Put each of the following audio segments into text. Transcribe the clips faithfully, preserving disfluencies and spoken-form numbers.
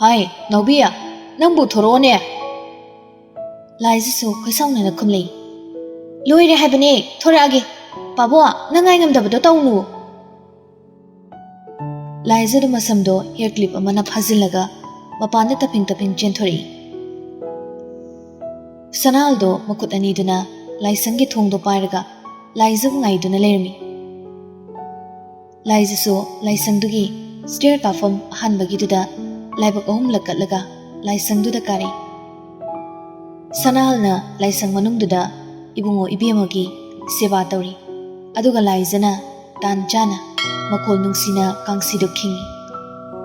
ꯍꯥꯏ, ꯅꯥꯎꯕꯤ, ꯅꯪꯕꯨ ꯊꯣꯔꯛꯑꯣꯅꯦ꯫ ꯂꯥꯏꯖꯁꯨ ꯈꯣꯏꯁꯥꯎꯅꯅ ꯈꯨꯝꯂꯛꯏ꯫ ꯂꯣꯏꯔꯦ ꯍꯥꯏꯕꯅꯦ, ꯊꯣꯔꯛꯑꯒꯦ꯫ ꯄꯥꯕꯣ, ꯅꯪ ꯉꯥꯏ ꯉꯝꯗꯕꯗꯣ ꯇꯧꯅꯨ꯫ ꯂꯥꯏꯖꯗꯨ ꯃꯁꯝꯗꯣ hair clip ꯑꯃꯅ ꯐꯥꯖꯤꯜꯂꯒ ꯃꯄꯥꯟꯗ ꯇꯞꯐꯤꯡ ꯇꯞꯐꯤꯡ ꯆꯦꯟꯊꯣꯔꯛꯏ꯫ ꯁꯅꯥꯍꯜꯗꯣ ꯃꯈꯨꯠ ꯑꯅꯤꯗꯨꯅ ꯂꯥꯏꯁꯪꯒꯤ ꯊꯣꯡꯗꯣ ꯄꯥꯏꯔꯒ ꯂꯥꯏꯖꯕꯨ ꯉꯥꯏꯗꯨꯅ ꯂꯩꯔꯝꯃꯤ꯫ ꯂꯥꯏꯖꯁꯨ ꯂꯥꯏꯁꯪꯗꯨꯒꯤ stair ꯀꯥꯐꯝ ꯑꯍꯥꯟꯕꯒꯤꯗꯨꯗ ꯂꯥꯏꯕꯛ ꯑꯍꯨꯝꯂꯛ ꯀꯠꯂꯒ ꯂꯥꯏꯁꯪꯗꯨꯗ ꯀꯥꯔꯛꯏ꯫ ꯁꯅꯥꯍꯜꯅ ꯂꯥꯏꯁꯪ ꯃꯅꯨꯡꯗꯨꯗ ꯏꯕꯨꯡꯉꯣ ꯏꯕꯦꯝꯃꯒꯤ ꯁꯦꯕꯥ ꯇꯧꯔꯤ꯫ ꯑꯗꯨꯒ ꯂꯥꯏꯖꯅ ꯇꯥꯟ ꯆꯥꯅ ꯃꯈꯣꯜ ꯅꯨꯡꯁꯤꯅ ꯀꯥꯡꯁꯤꯗꯨ ꯈꯤꯡꯏ꯫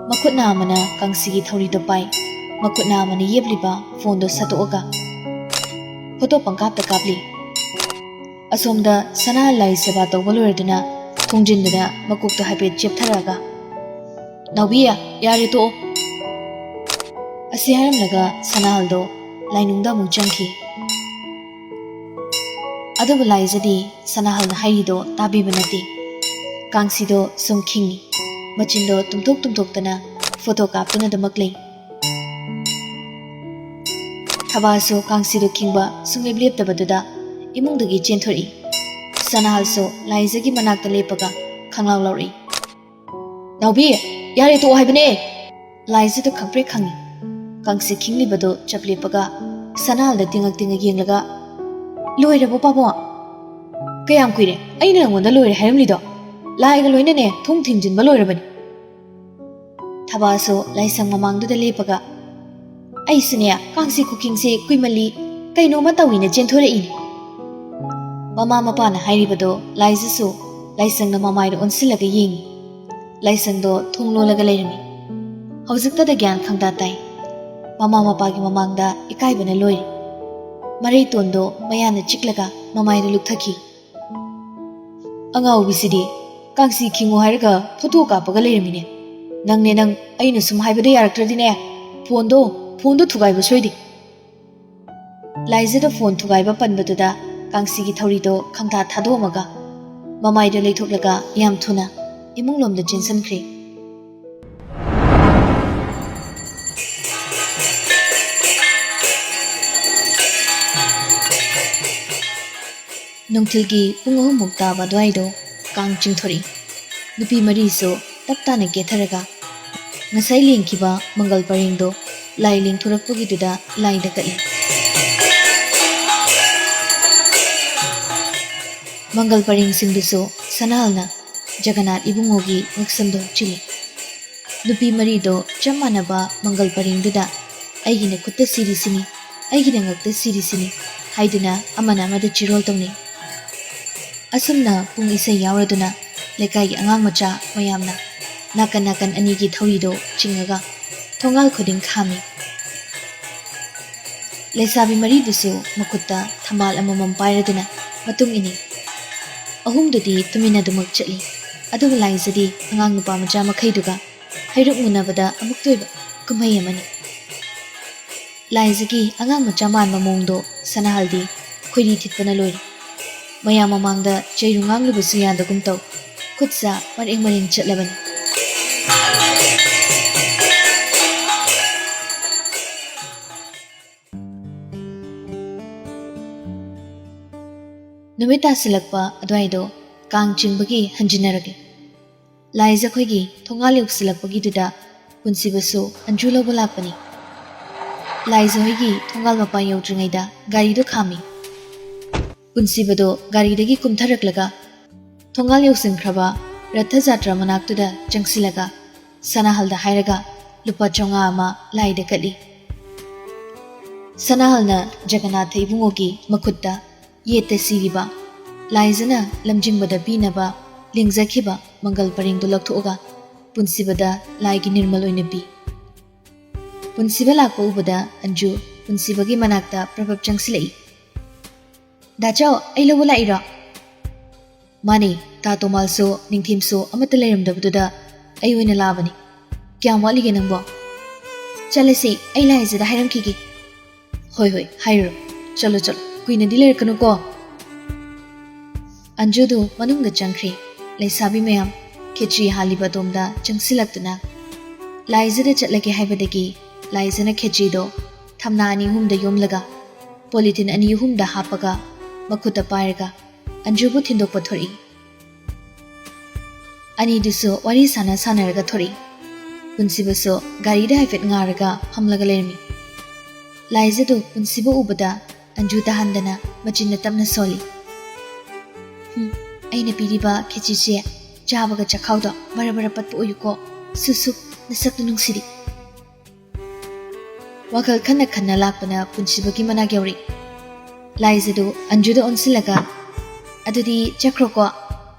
ꯃꯈꯨꯠꯅ ꯑꯃꯅ ꯀꯥꯡꯁꯤꯒꯤ ꯊꯧꯔꯤꯗꯨ ꯄꯥꯏ, ꯃꯈꯨꯠꯅ ꯑꯃꯅ ꯌꯦꯞꯂꯤꯕ ꯐꯣꯟꯗꯨ ꯁꯠꯇꯣꯛꯑꯒ ꯐꯣꯇꯣ ꯄꯪꯀꯥꯞꯇ ꯀꯥꯞꯂꯤ꯫ ꯑꯁꯣꯝꯗ ꯁꯅꯥꯍꯜ ꯂꯥꯏ ꯁꯦꯕꯥ ꯇꯧꯕ ꯂꯣꯏꯔꯗꯨꯅ ꯊꯣꯡꯖꯤꯟꯗꯨꯗ ꯃꯀꯣꯛꯇꯨ ꯍꯥꯏꯐꯦꯠ ꯆꯦꯞꯊꯔꯛꯑꯒ, "ꯅꯥꯎꯕꯤ, ꯌꯥꯔꯦ, ꯇꯣꯛꯑꯣ꯫ ꯑꯁꯤ ꯍꯥꯏꯔꯝꯂꯒ ꯁꯅꯥꯍꯜꯗꯣ ꯂꯥꯏꯅꯨꯡꯗ ꯑꯃꯨꯛ ꯆꯪꯈꯤ꯫ ꯑꯗꯨꯕꯨ ꯂꯥꯏꯖꯗꯤ ꯁꯅꯥꯍꯜꯅ ꯍꯥꯏꯔꯤꯗꯣ ꯇꯥꯕꯤꯕ ꯅꯠꯇꯦ꯫ ꯀꯥꯡꯁꯤꯗꯣ ꯁꯨꯝ ꯈꯤꯡꯏ꯫ ꯃꯆꯤꯟꯗꯣ ꯇꯨꯝꯊꯣꯛ ꯇꯨꯝꯊꯣꯛꯇꯅ ꯐꯣꯇꯣ ꯀꯥꯞꯇꯨꯅꯗꯃꯛ ꯂꯩ꯫ ꯊꯕꯥꯁꯨ ꯀꯥꯡꯁꯤꯗꯣ ꯈꯤꯡꯕ ꯁꯨꯡꯂꯦꯞ ꯂꯦꯞꯇꯕꯗꯨꯗ ꯏꯃꯨꯡꯗꯒꯤ ꯆꯦꯟꯊꯣꯔꯛꯏ꯫ ꯁꯅꯥꯍꯜꯁꯨ ꯂꯥꯏꯖꯒꯤ ꯃꯅꯥꯛꯇ ꯂꯦꯞꯄꯒ ꯈꯪꯂꯥꯎ ꯂꯥꯎꯔꯛꯏ꯫ "ꯅꯥꯎꯕꯤ, ꯌꯥꯔꯦ, ꯇꯣꯛꯑꯣ ꯍꯥꯏꯕꯅꯦ!" ꯂꯥꯏꯖꯗꯨ ꯈꯪꯄ꯭ꯔꯦꯛ ꯈꯪꯏ꯫ ꯀꯥꯡꯁꯤ ꯈꯤꯡꯂꯤꯕꯗꯨ ꯆꯞ ꯂꯦꯞꯄꯒ ꯁꯅꯥꯍꯜꯗ ꯇꯤꯡꯉꯛ ꯇꯤꯡꯉꯛ ꯌꯦꯡꯂꯒ, "ꯂꯣꯏꯔꯕꯣ ꯄꯥꯕꯨꯡ? ꯀꯌꯥꯝ ꯀꯨꯏꯔꯦ ꯑꯩꯅ ꯅꯪꯉꯣꯟꯗ ꯂꯣꯏꯔꯦ ꯍꯥꯏꯔꯝꯂꯤꯗꯣ? ꯂꯥꯏꯒ ꯂꯣꯏꯅꯅꯦ ꯊꯣꯡ ꯊꯤꯡꯖꯤꯟꯕ ꯂꯣꯏꯔꯕꯅꯤ꯫" ꯊꯕꯥꯁꯨ ꯂꯥꯏꯁꯪ ꯃꯃꯥꯡꯗꯨꯗ ꯂꯦꯞꯄꯒ, "ꯑꯩꯁꯨꯅꯦ, ꯀꯥꯡꯁꯤ ꯈꯨꯈꯤꯡꯁꯦ ꯀꯨꯏꯃꯜꯂꯤ, ꯀꯩꯅꯣꯝꯃ ꯇꯧꯏꯅ ꯆꯦꯟꯊꯣꯔꯛꯏꯅꯤ꯫" ꯃꯃꯥ ꯃꯄꯥꯅ ꯍꯥꯏꯔꯤꯕꯗꯣ ꯂꯥꯏꯖꯁꯨ ꯂꯥꯏꯁꯪꯗ ꯃꯃꯥꯏꯗ ꯑꯣꯟꯁꯤꯜꯂꯒ ꯌꯦꯡꯏ꯫ ꯂꯥꯏꯁꯪꯗꯣ ꯊꯣꯡ ꯂꯣꯜꯂꯒ ꯂꯩꯔꯝꯃꯤ꯫ ꯍꯧꯖꯤꯛꯇꯗ ꯒ꯭ꯌꯥꯟ ꯈꯪꯇꯥ ꯇꯥꯏ꯫ ꯃꯃꯥ ꯃꯄꯥꯒꯤ ꯃꯃꯥꯡꯗ ꯏꯀꯥꯏꯕꯅ ꯂꯣꯏꯔꯦ꯫ ꯃꯔꯩꯇꯣꯟꯗꯣ ꯃꯌꯥꯅ ꯆꯤꯛꯂꯒ ꯃꯃꯥꯏꯗ ꯂꯨꯞꯊꯈꯤ꯫ "ꯑꯉꯥꯎꯕꯤꯁꯤꯗꯤ, ꯀꯥꯡꯁꯤ ꯈꯤꯡꯉꯨ ꯍꯥꯏꯔꯒ ꯐꯣꯇꯣ ꯀꯥꯞꯄꯒ ꯂꯩꯔꯝꯃꯤꯅꯦ꯫ ꯅꯪꯅꯦ ꯅꯪ, ꯑꯩꯅ ꯁꯨꯝ ꯍꯥꯏꯕꯗ ꯌꯥꯔꯛꯇ꯭ꯔꯗꯤꯅꯦ, ꯐꯣꯟꯗꯣ, ꯐꯣꯟꯗꯣ ꯊꯨꯒꯥꯏꯕ ꯁꯣꯏꯗꯦ꯫" ꯂꯥꯏꯖꯗ ꯐꯣꯟ ꯊꯨꯒꯥꯏꯕ ꯄꯟꯕꯗꯨꯗ ꯀꯥꯡꯁꯤꯒꯤ ꯊꯧꯔꯤꯗꯣ ꯈꯪꯊꯥ ꯊꯥꯗꯣꯛꯑꯝꯃꯒ ꯃꯃꯥꯏꯗ ꯂꯩꯊꯣꯛꯂꯒ ꯌꯥꯝ ꯊꯨꯅ ꯏꯃꯨꯡꯂꯣꯝꯗ ꯆꯦꯟꯁꯤꯟꯈ꯭ꯔꯦ꯫ ꯅꯨꯡꯊꯤꯜꯒꯤ ꯄꯨꯡ ꯑꯍꯨꯝꯃꯨꯛ ꯇꯥꯕ ꯑꯗꯨꯋꯥꯏꯗꯣ ꯀꯥꯡ ꯆꯤꯡꯊꯣꯔꯛꯏ꯫ ꯅꯨꯄꯤ ꯃꯔꯤꯁꯨ ꯇꯞ ꯇꯥꯅ ꯀꯦꯊꯔꯒ ꯉꯁꯥꯏ ꯂꯦꯡꯈꯤꯕ ꯃꯪꯒꯜ ꯄꯔꯦꯡꯗꯣ ꯂꯥꯏ ꯂꯦꯡꯊꯣꯔꯛꯄꯒꯤꯗꯨꯗ ꯂꯥꯏꯗ ꯀꯠꯂꯤ꯫ ꯃꯪꯒꯜ ꯄꯔꯦꯡꯁꯤꯡꯗꯨꯁꯨ ꯁꯅꯥꯍꯜꯅ ꯖꯒꯅꯥꯊ ꯏꯕꯨꯡꯉꯣꯒꯤ ꯉꯛꯁꯝꯗ ꯍꯨꯛꯆꯤꯜꯂꯤ꯫ ꯅꯨꯄꯤ ꯃꯔꯤꯗꯣ ꯆꯞ ꯃꯥꯟꯅꯕ ꯃꯪꯒꯜ ꯄꯔꯦꯡꯗꯨꯗ "ꯑꯩꯒꯤꯅ ꯈꯨꯠꯇ ꯁꯤꯔꯤꯁꯤꯅꯤ, ꯑꯩꯒꯤꯅ ꯉꯛꯇ ꯁꯤꯔꯤꯁꯤꯅꯤ" ꯍꯥꯏꯗꯨꯅ ꯑꯃꯅ ꯑꯃꯗ ꯆꯤꯔꯣꯜ ꯇꯧꯅꯩ꯫ ꯑꯁꯨꯝꯅ ꯄꯨꯡ ꯏꯁꯩ ꯌꯥꯎꯔꯗꯨꯅ ꯂꯩꯀꯥꯏꯒꯤ ꯑꯉꯥꯡ ꯃꯆꯥ ꯃꯌꯥꯝꯅ ꯅꯥꯀꯟ ꯅꯥꯀꯟ ꯑꯅꯤꯒꯤ ꯊꯧꯔꯤꯗꯣ ꯆꯤꯡꯉꯒ ꯊꯣꯡꯒꯥꯜ ꯈꯨꯗꯤꯡ ꯈꯥꯝꯃꯤ꯫ ꯂꯩꯁꯥꯕꯤ ꯃꯔꯤꯗꯨꯁꯨ ꯃꯈꯨꯠꯇ ꯊꯝꯕꯥꯜ ꯑꯃꯃꯝ ꯄꯥꯏꯔꯗꯨꯅ ꯃꯇꯨꯡ ꯏꯟꯅꯩ꯫ ꯑꯍꯨꯝꯗꯨꯗꯤ ꯇꯨꯃꯤꯟꯅꯗꯨꯃꯛ ꯆꯠꯂꯤ꯫ ꯑꯗꯨꯒ ꯂꯥꯏꯖꯗꯤ ꯑꯉꯥꯡ ꯅꯨꯄꯥ ꯃꯆꯥ ꯃꯈꯩꯗꯨꯒ ꯍꯩꯔꯨꯛ ꯃꯨꯟꯅꯕꯗ ꯑꯃꯨꯛꯇ ꯑꯣꯏꯕ ꯀꯨꯝꯍꯩ ꯑꯃꯅꯤ꯫ ꯂꯥꯏꯖꯒꯤ ꯑꯉꯥꯡ ꯃꯆꯥ ꯃꯥꯟꯕ ꯃꯑꯣꯡꯗꯣ ꯁꯅꯥꯍꯜꯗꯤ ꯈꯣꯏꯔꯤ ꯊꯤꯠꯄꯅ ꯂꯣꯏꯔꯦ꯫ ꯃꯌꯥꯝ ꯃꯃꯥꯡꯗ ꯆꯩꯔꯨ ꯉꯥꯡꯂꯨꯕꯁꯨ ꯌꯥꯗꯒꯨꯝ ꯇꯧ, ꯈꯨꯠ ꯁꯥ ꯃꯔꯦꯡ ꯃꯔꯦꯡ ꯆꯠꯂꯕꯅꯤ꯫ ꯅꯨꯃꯤꯠ ꯇꯥꯁꯤꯜꯂꯛꯄ ꯑꯗꯨꯋꯥꯏꯗꯣ ꯀꯥꯡ ꯆꯤꯡꯕꯒꯤ ꯍꯟꯖꯤꯟꯅꯔꯛꯂꯦ꯫ ꯂꯥꯏꯖ ꯈꯣꯏꯒꯤ ꯊꯣꯡꯒꯥꯜ ꯌꯧꯁꯤꯜꯂꯛꯄꯒꯤꯗꯨꯗ ꯄꯨꯟꯁꯤꯕꯁꯨ ꯑꯟꯖꯨ ꯂꯧꯕ ꯂꯥꯛꯄꯅꯤ꯫ ꯂꯥꯏꯖ ꯍꯣꯏꯒꯤ ꯊꯣꯡꯒꯥꯜ ꯃꯄꯥꯟ ꯌꯧꯗ꯭ꯔꯤꯉꯩꯗ ꯒꯥꯔꯤꯗꯣ ꯈꯥꯝꯃꯤ꯫ ꯄꯨꯟꯁꯤꯕꯗꯣ ꯒꯥꯔꯤꯗꯒꯤ ꯀꯨꯝꯊꯔꯛꯂꯒ ꯊꯣꯡꯒꯥꯜ ꯌꯧꯁꯤꯟꯈ꯭ꯔꯕ ꯔꯊ ꯖꯥꯇ꯭ꯔ ꯃꯅꯥꯛꯇꯨꯗ ꯆꯪꯁꯤꯜꯂꯒ ꯁꯅꯥꯍꯜꯗ ꯍꯥꯏꯔꯒ ꯂꯨꯄꯥ ꯆꯥꯝꯃꯉꯥ ꯑꯃ ꯂꯥꯏꯗ ꯀꯠꯂꯤ꯫ ꯁꯅꯥꯍꯜꯅ ꯖꯒꯅꯥꯊ ꯏꯕꯨꯡꯉꯣꯒꯤ ꯃꯈꯨꯠꯇ ꯌꯦꯠꯇ ꯁꯤꯔꯤꯕ ꯂꯥꯏꯖꯅ ꯂꯝꯖꯤꯡꯕꯗ ꯄꯤꯅꯕ ꯂꯦꯡꯖꯈꯤꯕ ꯃꯪꯒꯜ ꯄꯔꯦꯡꯗꯨ ꯂꯧꯊꯣꯛꯑꯒ ꯄꯨꯟꯁꯤꯕꯗ ꯂꯥꯏꯒꯤ ꯅꯤꯔꯃꯜ ꯑꯣꯏꯅ ꯄꯤ꯫ ꯄꯨꯟꯁꯤꯕ ꯂꯥꯛꯄ ꯎꯕꯗ ꯑꯟꯖꯨ ꯄꯨꯟꯁꯤꯕꯒꯤ ꯃꯅꯥꯛꯇ ꯄ꯭ꯔꯞ ꯄ꯭ꯔꯞ ꯆꯪꯁꯤꯜꯂꯛꯏ꯫ "ꯗꯥꯆꯧ, ꯑꯩ ꯂꯧꯕ ꯂꯥꯛꯏꯔꯣ?" "ꯃꯥꯅꯦ, ꯇꯥ ꯇꯣꯃꯥꯜꯁꯨ ꯅꯤꯡꯊꯦꯝꯁꯨ ꯑꯃꯠꯇ ꯂꯩꯔꯝꯗꯕꯗꯨꯗ ꯑꯩ ꯑꯣꯏꯅ ꯂꯥꯛꯑꯕꯅꯤ꯫ ꯀꯌꯥꯝ ꯋꯥꯠꯂꯤꯒꯦ ꯅꯪꯕꯣ?" "ꯆꯠꯂꯁꯤ, ꯑꯩ ꯂꯥꯏꯖꯗ ꯍꯥꯏꯔꯝꯈꯤꯒꯦ꯫" "ꯍꯣꯏ ꯍꯣꯏ, ꯍꯥꯏꯔꯨꯔꯣ꯫ ꯆꯠꯂꯣ ꯆꯠꯂꯣ, ꯀꯨꯏꯅꯗꯤ ꯂꯩꯔꯛꯀꯅꯨꯀꯣ꯫" ꯑꯟꯖꯨꯗꯨ ꯃꯅꯨꯡꯗ ꯆꯪꯈ꯭ꯔꯦ꯫ ꯂꯩꯁꯥꯕꯤ ꯃꯌꯥꯝ ꯈꯦꯆ꯭ꯔꯤ ꯍꯥꯜꯂꯤꯕ ꯑꯗꯣꯝꯗ ꯆꯪꯁꯤꯜꯂꯛꯇꯨꯅ ꯂꯥꯏꯖꯗ ꯆꯠꯂꯒꯦ ꯍꯥꯏꯕꯗꯒꯤ ꯂꯥꯏꯖꯅ ꯈꯦꯆ꯭ꯔꯤꯗꯣ ꯊꯝꯅꯥ ꯑꯅꯤ ꯑꯍꯨꯝꯗ ꯌꯣꯝꯂꯒ ꯄꯣꯂꯤꯊꯤꯟ ꯑꯅꯤ ꯑꯍꯨꯝꯗ ꯍꯥꯞꯄꯒ ꯃꯈꯨꯠꯇ ꯄꯥꯏꯔꯒ ꯑꯟꯖꯨꯕꯨ ꯊꯤꯟꯗꯣꯛꯄ ꯊꯣꯔꯛꯏ꯫ ꯑꯅꯤꯗꯨꯁꯨ ꯋꯥꯔꯤ ꯁꯥꯟꯅ ꯁꯥꯟꯅꯔꯒ ꯊꯣꯔꯛꯏ꯫ ꯄꯨꯟꯁꯤꯕꯁꯨ ꯒꯥꯔꯤꯗ ꯍꯥꯏꯐꯦꯠ ꯉꯥꯔꯒ ꯐꯝꯂꯒ ꯂꯩꯔꯝꯃꯤ꯫ ꯂꯥꯏꯖꯗꯨ ꯄꯨꯟꯁꯤꯕ ꯎꯕꯗ ꯑꯟꯖꯨ ꯇꯥꯍꯟꯗꯅ ꯃꯆꯤꯟꯅ ꯇꯞꯅ ꯁꯣꯜꯂꯤ꯫ "ꯍꯨꯝ, ꯑꯩꯅ ꯄꯤꯔꯤꯕ ꯈꯦꯆꯤꯁꯦ ꯆꯥꯕꯒ ꯆꯥꯛꯈꯥꯎꯗꯣ ꯕꯔ ꯕꯔ ꯄꯠꯄ ꯑꯣꯏꯌꯨꯀꯣ꯫ ꯁꯨ ꯁꯨ, ꯅꯁꯛꯇꯨ ꯅꯨꯡꯁꯤꯔꯤ꯫" ꯋꯥꯈꯜ ꯈꯟꯅ ꯈꯟꯅ ꯂꯥꯛꯄꯅ ꯄꯨꯟꯁꯤꯕꯒꯤ ꯃꯅꯥꯛ ꯌꯧꯔꯛꯏ꯫ ꯂꯥꯏꯖꯗꯨ ꯑꯟꯖꯨꯗ ꯑꯣꯟꯁꯤꯜꯂꯒ, "ꯑꯗꯨꯗꯤ ꯆꯠꯈ꯭ꯔꯣꯀꯣ꯫"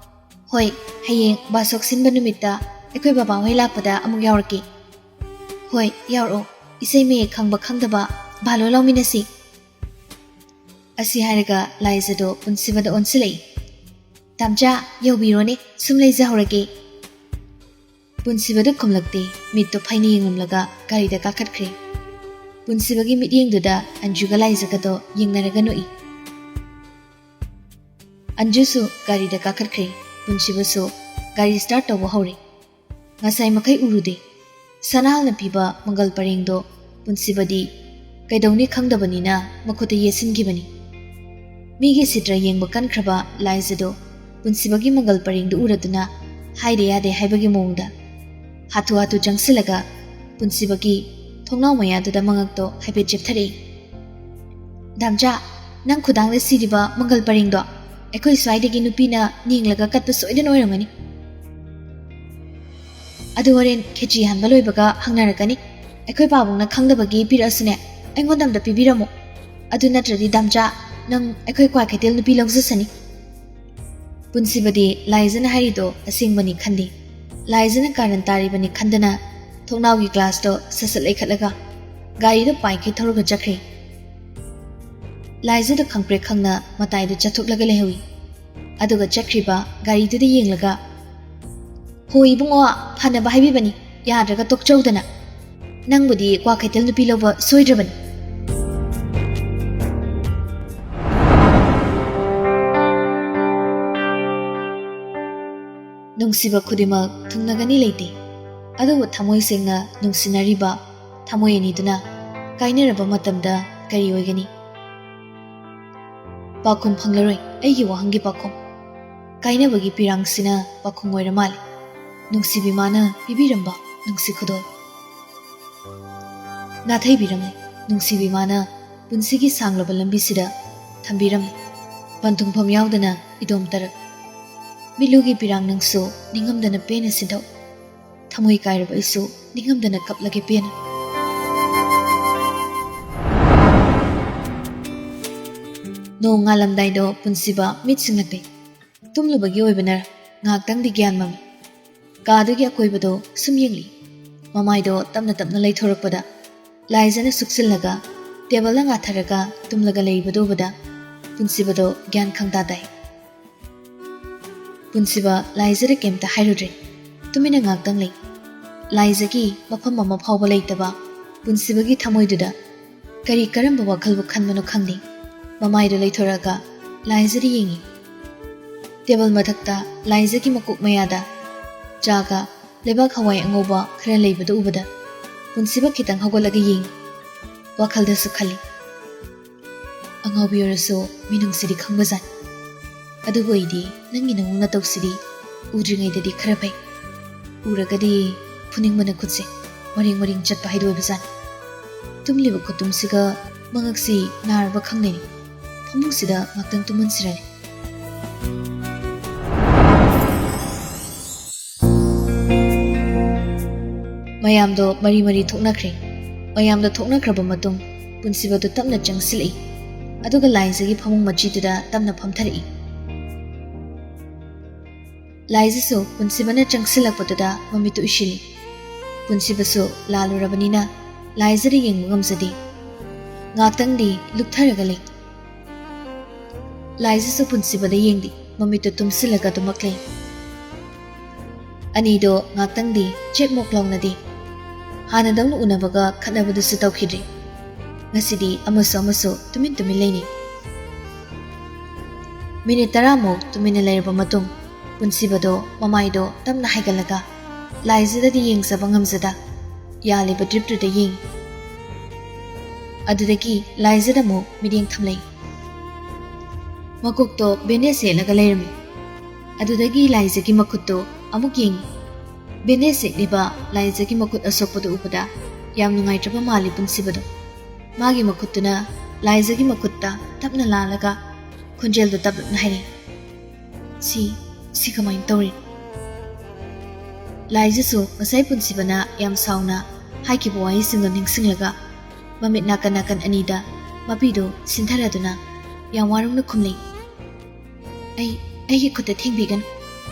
"ꯍꯣꯏ, ꯍꯌꯦꯡ ꯕꯥꯁꯣꯛ ꯁꯤꯟꯕ ꯅꯨꯃꯤꯠꯇ ꯑꯩꯈꯣꯏ ꯕꯕꯥꯍꯣꯏ ꯂꯥꯛꯄꯗ ꯑꯃꯨꯛ ꯌꯥꯎꯔꯛꯀꯦ꯫" "ꯍꯣꯏ, ꯌꯥꯎꯔꯛꯑꯣ, ꯏꯁꯩ ꯃꯌꯦꯛ ꯈꯪꯕ ꯈꯪꯗꯕ ꯚꯥꯂꯣ ꯂꯧꯃꯤꯟꯅꯁꯤ꯫" ꯑꯁꯤ ꯍꯥꯏꯔꯒ ꯂꯥꯏꯖꯗꯣ ꯄꯨꯟꯁꯤꯕꯗ ꯑꯣꯟꯁꯤꯜꯂꯛꯏ꯫ "ꯇꯥꯝꯆꯥ, ꯌꯧꯕꯤꯔꯣꯅꯦ, ꯁꯨꯝ ꯂꯩꯖꯍꯧꯔꯒꯦ꯫" ꯄꯨꯟꯁꯤꯕꯗ ꯈꯨꯝꯂꯛꯇꯦ꯫ ꯃꯤꯠꯇꯣ ꯐꯩꯅ ꯌꯦꯡꯂꯝꯂꯒ ꯒꯥꯔꯤꯗ ꯀꯥꯈꯠꯈ꯭ꯔꯦ꯫ ꯄꯨꯟꯁꯤꯕꯒꯤ ꯃꯤꯠꯌꯦꯡꯗꯨꯗ ꯑꯟꯖꯨꯒ ꯂꯥꯏꯖꯒꯗꯣ ꯌꯦꯡꯅꯔꯒ ꯅꯣꯛꯏ꯫ ꯑꯟꯖꯨꯁꯨ ꯒꯥꯔꯤꯗ ꯀꯥꯈꯠꯈ꯭ꯔꯦ꯫ ꯄꯨꯟꯁꯤꯕꯁꯨ ꯒꯥꯔꯤ start ꯇꯧꯕ ꯍꯧꯔꯦ꯫ ꯉꯁꯥꯏ ꯃꯈꯩ ꯎꯔꯨꯗꯦ꯫ ꯁꯅꯥꯍꯜꯅ ꯄꯤꯕ ꯃꯪꯒꯜ ꯄꯔꯦꯡꯗꯣ ꯄꯨꯟꯁꯤꯕꯗꯤ ꯀꯩꯗꯧꯅꯤ ꯈꯪꯗꯕꯅꯤꯅ ꯃꯈꯨꯠꯇ ꯌꯦꯠꯁꯤꯟꯈꯤꯕꯅꯤ꯫ ꯃꯤꯒꯤ ꯁꯤꯇ꯭ꯔ ꯌꯦꯡꯕ ꯀꯟꯈ꯭ꯔꯕ ꯂꯥꯏꯖꯗꯣ ꯄꯨꯟꯁꯤꯕꯒꯤ ꯃꯪꯒꯜ ꯄꯔꯦꯡꯗꯨ ꯎꯔꯗꯨꯅ ꯍꯥꯏꯗ ꯌꯥꯗꯦ ꯍꯥꯏꯕꯒꯤ ꯃꯑꯣꯡꯗ ꯍꯥꯊꯨ ꯍꯥꯊꯨ ꯆꯪꯁꯤꯜꯂꯒ ꯄꯨꯟꯁꯤꯕꯒꯤ ꯊꯣꯡꯅꯥꯎ ꯃꯌꯥꯗꯨꯗ ꯃꯉꯛꯇꯣ ꯍꯥꯏꯐꯦꯠ ꯆꯦꯞꯊꯔꯛꯏ꯫ "ꯗꯥꯝꯆꯥ, ꯅꯪ ꯈꯨꯗꯥꯡꯗ ꯁꯤꯔꯤꯕ ꯃꯪꯒꯜ ꯄꯔꯦꯡꯗꯣ ꯑꯩꯈꯣꯏ ꯁ꯭ꯋꯥꯏꯗꯒꯤ ꯅꯨꯄꯤꯅ ꯅꯦꯡꯂꯒ ꯀꯠꯄ ꯁꯣꯏꯗꯅ ꯑꯣꯏꯔꯝꯒꯅꯤ꯫ ꯑꯗꯨ ꯍꯣꯔꯦꯟ ꯈꯦꯆꯤ ꯍꯟꯕ ꯂꯣꯏꯕꯒ ꯍꯪꯅꯔꯛꯀꯅꯤ꯫ ꯑꯩꯈꯣꯏ ꯄꯥꯕꯨꯡꯅ ꯈꯪꯗꯕꯒꯤ ꯄꯤꯔꯛꯑꯁꯨꯅꯦ, ꯑꯩꯉꯣꯟꯗ ꯑꯝꯇ ꯄꯤꯕꯤꯔꯝꯃꯨ꯫ ꯑꯗꯨ ꯅꯠꯇ꯭ꯔꯗꯤ ꯗꯥꯝꯆꯥ, ꯅꯪ ꯑꯩꯈꯣꯏ ꯀ꯭ꯋꯥꯀꯩꯊꯦꯜ ꯅꯨꯄꯤ ꯂꯧꯖꯁꯅꯤ꯫" ꯄꯨꯟꯁꯤꯕꯗꯤ ꯂꯥꯏꯖꯅ ꯍꯥꯏꯔꯤꯗꯣ ꯑꯁꯦꯡꯕꯅꯤ ꯈꯟꯗꯦ꯫ ꯂꯥꯏꯖꯅ ꯀꯥꯔꯟ ꯇꯥꯔꯤꯕꯅꯤ ꯈꯟꯗꯅ ꯊꯣꯡꯅꯥꯎꯒꯤ glassꯇꯣ ꯁꯠ ꯁꯠ ꯂꯩꯈꯠꯂꯒ ꯒꯥꯔꯤꯗꯣ ꯄꯥꯏꯈꯩ ꯊꯧꯔꯒ ꯆꯠꯈ꯭ꯔꯦ꯫ ꯂꯥꯏꯖꯗ ꯈꯪꯄ꯭ꯔꯦꯛ ꯈꯪꯅ ꯃꯇꯥꯏꯗ ꯆꯠꯊꯣꯛꯂꯒ ꯂꯩꯍꯧꯏ꯫ ꯑꯗꯨꯒ ꯆꯠꯈ꯭ꯔꯤꯕ ꯒꯥꯔꯤꯗꯨꯗ ꯌꯦꯡꯂꯒ, "ꯍꯣ ꯏꯕꯨꯡꯉꯣ, ꯐꯅꯕ ꯍꯥꯏꯕꯤꯕꯅꯤ, ꯌꯥꯗ꯭ꯔꯒ ꯇꯣꯛꯆꯧꯗꯅ꯫ ꯅꯪꯕꯨꯗꯤ ꯀ꯭ꯋꯥꯀꯩꯊꯦꯜ ꯅꯨꯄꯤ ꯂꯧꯕ ꯁꯣꯏꯗ꯭ꯔꯕꯅꯤ꯫" ꯅꯨꯡꯁꯤꯕ ꯈꯨꯗꯤꯡꯃꯛ ꯊꯨꯡꯅꯒꯅꯤ ꯂꯩꯇꯦ, ꯑꯗꯨꯕꯨ ꯊꯃꯣꯏ ꯁꯦꯡꯅ ꯅꯨꯡꯁꯤꯅꯔꯤꯕ ꯊꯃꯣꯏ ꯑꯅꯤꯗꯨꯅ ꯀꯥꯏꯅꯔꯕ ꯃꯇꯝꯗ ꯀꯔꯤ ꯑꯣꯏꯒꯅꯤ? ꯄꯥꯎꯈꯨꯝ ꯐꯪꯂꯔꯣꯏ ꯑꯩꯒꯤ ꯋꯥꯍꯪꯒꯤ ꯄꯥꯎꯈꯨꯝ꯫ ꯀꯥꯏꯅꯕꯒꯤ ꯄꯤꯔꯥꯡꯁꯤꯅ ꯄꯥꯎꯈꯨꯝ ꯑꯣꯏꯔ ꯃꯥꯜꯂꯦ꯫ ꯅꯨꯡꯁꯤꯕꯤ ꯃꯥꯅ ꯄꯤꯕꯤꯔꯝꯕ ꯅꯨꯡꯁꯤ ꯈꯨꯗꯣꯜ꯫ ꯅꯥꯊꯩꯕꯤꯔꯝꯂꯦ ꯅꯨꯡꯁꯤꯕꯤ ꯃꯥꯅ ꯄꯨꯟꯁꯤꯒꯤ ꯁꯥꯡꯂꯕ ꯂꯝꯕꯤꯁꯤꯗ ꯊꯝꯕꯤꯔꯝꯂꯦ꯫ ꯄꯟꯊꯨꯡꯐꯝ ꯌꯥꯎꯗꯅ ꯏꯗꯣꯝ ꯇꯔꯛ꯫ ꯃꯤꯠꯂꯨꯒꯤ ꯄꯤꯔꯥꯡ ꯅꯪꯁꯨ ꯅꯤꯡꯉꯝꯗꯅ ꯄꯦꯟꯅ ꯁꯤꯟꯊꯧ꯫ ꯊꯃꯣꯏ ꯀꯥꯏꯔꯕ ꯑꯩꯁꯨ ꯅꯤꯡꯉꯝꯗꯅ ꯀꯞꯂꯒꯦ ꯄꯦꯟꯅ꯫ ꯅꯣꯡ ꯉꯥꯜꯂꯝꯗꯥꯏꯗꯣ ꯄꯨꯟꯁꯤꯕ ꯃꯤꯠ ꯁꯤꯡꯂꯛꯂꯦ꯫ ꯇꯨꯝꯂꯨꯕꯒꯤ ꯑꯣꯏꯕꯅꯔ ꯉꯥꯏꯍꯥꯛꯇꯪꯗꯤ ꯒ꯭ꯌꯥꯟ ꯃꯝꯃꯤ꯫ ꯀꯥꯗꯨꯒꯤ ꯑꯀꯣꯏꯕꯗꯣ ꯁꯨꯝ ꯌꯦꯡꯂꯤ꯫ ꯃꯃꯥꯏꯗꯣ ꯇꯞꯅ ꯇꯞꯅ ꯂꯩꯊꯣꯔꯛꯄꯗ ꯂꯥꯏꯖꯅ ꯁꯨꯛꯆꯤꯜꯂꯒ ꯇꯦꯕꯜꯗ ꯉꯥꯊꯔꯒ ꯇꯨꯝꯂꯒ ꯂꯩꯕꯗꯨ ꯎꯕꯗ ꯄꯨꯟꯁꯤꯕꯗꯣ ꯒ꯭ꯌꯥꯟ ꯈꯪꯇꯥ ꯇꯥꯏ꯫ ꯄꯨꯟꯁꯤꯕ ꯂꯥꯏꯖꯗ ꯀꯩꯝꯇ ꯍꯥꯏꯔꯨꯗ꯭ꯔꯦ꯫ ꯇꯨꯃꯤꯟꯅ ꯉꯥꯛꯇꯪ ꯂꯩ꯫ ꯂꯥꯏꯖꯒꯤ ꯃꯐꯝ ꯑꯃ ꯐꯥꯎꯕ ꯂꯩꯇꯕ ꯄꯨꯟꯁꯤꯕꯒꯤ ꯊꯃꯣꯏꯗꯨꯗ ꯀꯔꯤ ꯀꯔꯝꯕ ꯋꯥꯈꯜꯕꯨ ꯈꯟꯕꯅꯣ ꯈꯪꯗꯦ꯫ ꯃꯃꯥꯏꯗꯨ ꯂꯩꯊꯣꯔꯛꯑꯒ ꯂꯥꯏꯖꯗ ꯌꯦꯡꯉꯤ꯫ ꯇꯦꯕꯜ ꯃꯊꯛꯇ ꯂꯥꯏꯖꯒꯤ ꯃꯀꯣꯛ ꯃꯌꯥꯗ ꯆꯥꯒ ꯂꯩꯕꯥꯛ ꯍꯋꯥꯏ ꯑꯉꯧꯕ ꯈꯔ ꯂꯩꯕꯗꯨ ꯎꯕꯗ ꯄꯨꯟꯁꯤꯕ ꯈꯤꯇꯪ ꯍꯧꯒꯠꯂꯒ ꯌꯦꯡꯉꯤ꯫ ꯋꯥꯈꯜꯗꯁꯨ ꯈꯜꯂꯤ, "ꯑꯉꯥꯎꯕꯤ ꯑꯣꯏꯔꯁꯨ ꯃꯤꯅꯨꯡꯁꯤꯗꯤ ꯈꯪꯕꯖꯥꯠꯅꯤ꯫ ꯑꯗꯨꯕꯨ ꯑꯩꯗꯤ ꯅꯪꯒꯤ ꯅꯑꯣꯡ ꯅꯇꯧꯁꯤꯗꯤ ꯎꯗ꯭ꯔꯤꯉꯩꯗꯗꯤ ꯈꯔ ꯐꯩ꯫ ꯎꯔꯒꯗꯤ ꯐꯨꯅꯤꯡꯕꯅ ꯈꯨꯠꯁꯦ ꯃꯔꯦꯡ ꯃꯔꯦꯡ ꯆꯠꯄ ꯍꯥꯏꯗꯣ ꯑꯣꯏꯕꯖꯥꯠꯅꯤ꯫ ꯇꯨꯝꯂꯤꯕ ꯈꯨꯇꯨꯝꯁꯤꯒ ꯃꯉꯛꯁꯤ ꯅꯥꯔꯕ ꯈꯪꯗꯦꯅꯦ꯫ ꯐꯃꯨꯡꯁꯤꯗ ꯉꯥꯛꯇꯪ ꯇꯨꯝꯍꯟꯁꯤꯔꯅꯦ?" ꯃꯌꯥꯝꯗꯣ ꯃꯔꯤ ꯃꯔꯤ ꯊꯣꯛꯅꯈ꯭ꯔꯦ꯫ ꯃꯌꯥꯝꯗꯣ ꯊꯣꯛꯅꯈ꯭ꯔꯕ ꯃꯇꯨꯡ ꯄꯨꯟꯁꯤꯕꯗꯨ ꯇꯞꯅ ꯆꯪꯁꯤꯜꯂꯛꯏ꯫ ꯑꯗꯨꯒ ꯂꯥꯏꯖꯒꯤ ꯐꯃꯨꯡ ꯃꯆꯤꯗꯨꯗ ꯇꯞꯅ ꯐꯝꯊꯔꯛꯏ꯫ ꯂꯥꯏꯖꯁꯨ ꯄꯨꯟꯁꯤꯕꯅ ꯆꯪꯁꯤꯜꯂꯛꯄꯗꯨꯗ ꯃꯃꯤꯠꯇꯨ ꯎꯏꯁꯤꯜꯂꯤ꯫ ꯄꯨꯟꯁꯤꯕꯁꯨ ꯂꯥꯜꯂꯨꯔꯕꯅꯤꯅ ꯂꯥꯏꯖꯗ ꯌꯦꯡꯕ ꯉꯝꯖꯗꯦ꯫ ꯉꯥꯛꯇꯪꯗꯤ ꯂꯨꯞꯊꯔꯒ ꯂꯩ꯫ ꯂꯥꯏꯖꯁꯨ ꯄꯨꯟꯁꯤꯕꯗ ꯌꯦꯡꯗꯦ, ꯃꯃꯤꯠꯇꯨ ꯇꯨꯝꯁꯤꯜꯂꯒ ꯑꯗꯨꯃꯛ ꯂꯩ꯫ ꯑꯅꯤꯗꯣ ꯉꯥꯛꯇꯪꯗꯤ ꯆꯦꯠꯃꯣꯛ ꯂꯥꯎꯅꯗꯦ꯫ ꯍꯥꯟꯅꯗꯧꯅ ꯎꯅꯕꯒ ꯈꯠꯅꯕꯗꯨꯁꯨ ꯇꯧꯈꯤꯗ꯭ꯔꯦ꯫ ꯉꯁꯤꯗꯤ ꯑꯃꯁꯨ ꯑꯃꯁꯨ ꯇꯨꯃꯤꯟ ꯇꯨꯃꯤꯟ ꯂꯩꯅꯩ꯫ ꯃꯤꯅꯤꯠ ꯇꯔꯥꯃꯨꯛ ꯇꯨꯃꯤꯟꯅ ꯂꯩꯔꯕ ꯃꯇꯨꯡ ꯄꯨꯟꯁꯤꯕꯗꯣ ꯃꯃꯥꯏꯗꯣ ꯇꯞꯅ ꯍꯥꯏꯒꯠꯂꯒ ꯂꯥꯏꯖꯗꯗꯤ ꯌꯦꯡꯖꯕ ꯉꯝꯖꯗ ꯌꯥꯜꯂꯤꯕ ꯗ꯭ꯔꯤꯞꯇꯨꯗ ꯌꯦꯡꯉꯤ꯫ ꯑꯗꯨꯗꯒꯤ ꯂꯥꯏꯖꯗ ꯑꯃꯨꯛ ꯃꯤꯠꯌꯦꯡ ꯊꯝꯂꯛꯏ꯫ ꯃꯀꯣꯛꯇꯣ ꯕꯦꯟꯗꯦꯖ ꯌꯦꯠꯂꯒ ꯂꯩꯔꯝꯃꯤ꯫ ꯑꯗꯨꯗꯒꯤ ꯂꯥꯏꯖꯒꯤ ꯃꯈꯨꯠꯇꯣ ꯑꯃꯨꯛ ꯌꯦꯡꯉꯤ꯫ ꯕꯦꯟꯗꯦꯖ ꯌꯦꯠꯂꯤꯕ ꯂꯥꯏꯖꯒꯤ ꯃꯈꯨꯠ ꯑꯁꯣꯛꯄꯗꯨ ꯎꯕꯗ ꯌꯥꯝ ꯅꯨꯡꯉꯥꯏꯇ꯭ꯔꯕ ꯃꯥꯜꯂꯤ ꯄꯨꯟꯁꯤꯕꯗꯣ꯫ ꯃꯥꯒꯤ ꯃꯈꯨꯠꯇꯨꯅ ꯂꯥꯏꯖꯒꯤ ꯃꯈꯨꯠꯇ ꯇꯞꯅ ꯂꯥꯜꯂꯒ ꯈꯣꯟꯖꯦꯜꯗꯣ ꯇꯞꯂꯞꯅ ꯍꯥꯏꯔꯛꯏ, "ꯁꯤ, ꯁꯤ ꯀꯃꯥꯏꯅ ꯇꯧꯔꯤ?" ꯂꯥꯏꯖꯁꯨ ꯉꯁꯥꯏ ꯄꯨꯟꯁꯤꯕꯅ ꯌꯥꯝ ꯁꯥꯎꯅ ꯍꯥꯏꯈꯤꯕ ꯋꯥꯍꯩꯁꯤꯡꯗꯣ ꯅꯤꯡꯁꯤꯡꯂꯒ ꯃꯃꯤꯠ ꯅꯥꯀꯟ ꯅꯥꯀꯟ ꯑꯅꯤꯗ ꯃꯄꯤꯗꯨ ꯁꯤꯟꯊꯔꯗꯨꯅ ꯌꯥꯝ ꯋꯥꯔꯧꯅ ꯈꯨꯝꯂꯤ, "ꯑꯩ, ꯑꯩꯒꯤ ꯈꯨꯠꯇ ꯊꯦꯡꯕꯤꯒꯅꯨ꯫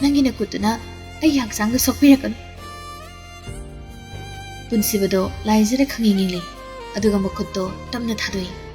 ꯅꯪꯒꯤ ꯅꯈꯨꯠꯇꯨꯅ ꯑꯩꯒꯤ ꯍꯛꯆꯥꯡꯗ ꯁꯣꯛꯄꯤꯔꯛꯀꯅꯨ꯫" ꯄꯨꯟꯁꯤꯕꯗꯣ ꯂꯥꯏꯖꯗ ꯈꯪꯌꯦꯡ ꯌꯦꯡꯂꯤ, ꯑꯗꯨꯒ ꯃꯈꯨꯠꯇꯣ ꯇꯞꯅ ꯊꯥꯗꯣꯛꯏ꯫